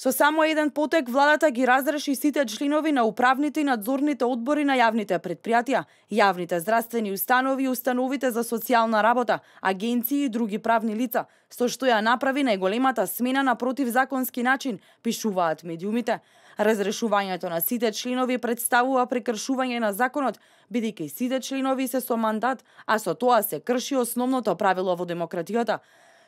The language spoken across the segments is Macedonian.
Со само еден потек, владата ги разреши сите членови на управните и надзорните одбори на јавните предпријатија, јавните здравствени установи и установите за социјална работа, агенции и други правни лица, со што ја направи најголемата смена на противзаконски начин, пишуваат медиумите. Разрешувањето на сите членови представува прекршување на законот, бидејќи сите членови се со мандат, а со тоа се крши основното правило во демократијата.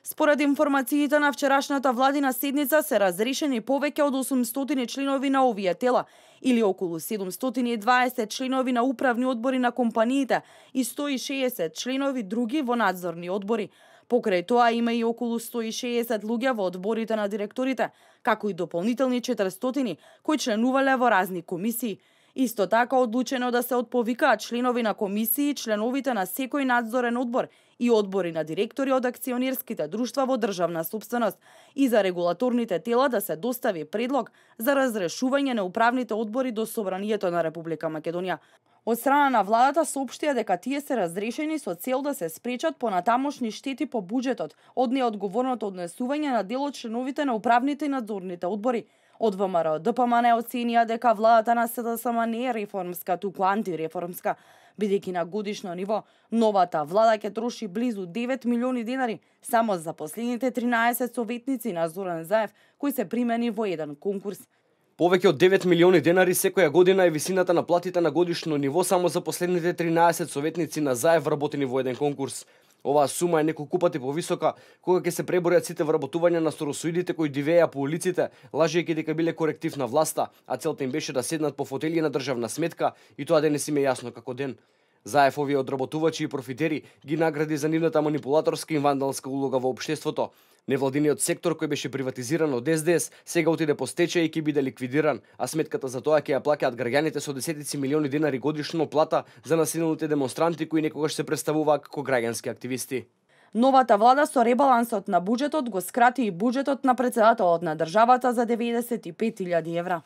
Според информациите на вчерашната владина седница се разрешени повеќе од 800 членови на овие тела, или околу 720 членови на управни одбори на компаниите и 160 членови други во надзорни одбори. Покрај тоа има и околу 160 луѓе во одборите на директорите, како и дополнителни 400 кои членувале во разни комисии. Исто така одлучено да се отповикаат членови на комисии, членовите на секој надзорен одбор и одбори на директори од акционерските друштва во државна сопственост и за регулаторните тела да се достави предлог за разрешување на управните одбори до Собранието на Република Македонија. Од страна на владата соопштија дека тие се разрешени со цел да се спречат понатамошни штети по буџетот од неодговорното однесување на дел од членовите на управните и надзорните одбори. Од ВМРО ДПМН оценија дека владата на СДСМ не е реформска, туку антиреформска, бидејќи на годишно ниво новата влада ќе троши близу 9 милиони денари само за последните 13 советници на Зоран Заев, кои се примени во еден конкурс. Повеќе од 9 милиони денари секоја година е висината на платите на годишно ниво само за последните 13 советници на Заев вработени во еден конкурс. Оваа сума е неколку пати повисока кога ќе се преборјат сите вработувања на соросоидите кои дивеа по улиците, лажејќи дека биле коректив на власта, а целта им беше да седнат по фотели на државна сметка и тоа денес им е јасно како ден. Заев овие одработувачи и профитери ги награди за нивната манипулаторска и вандалска улога во општеството. Невладиниот сектор кој беше приватизиран од СДС сега отиде по стечај и ќе биде ликвидиран, а сметката за тоа ќе ја плаќаат граѓаните со десетици милиони денари годишно плата за насилните демонстранти кои некогаш се представуваа како граѓански активисти. Новата влада со ребалансот на буџетот го скрати и буџетот на претседателот на државата за 95.000 евра.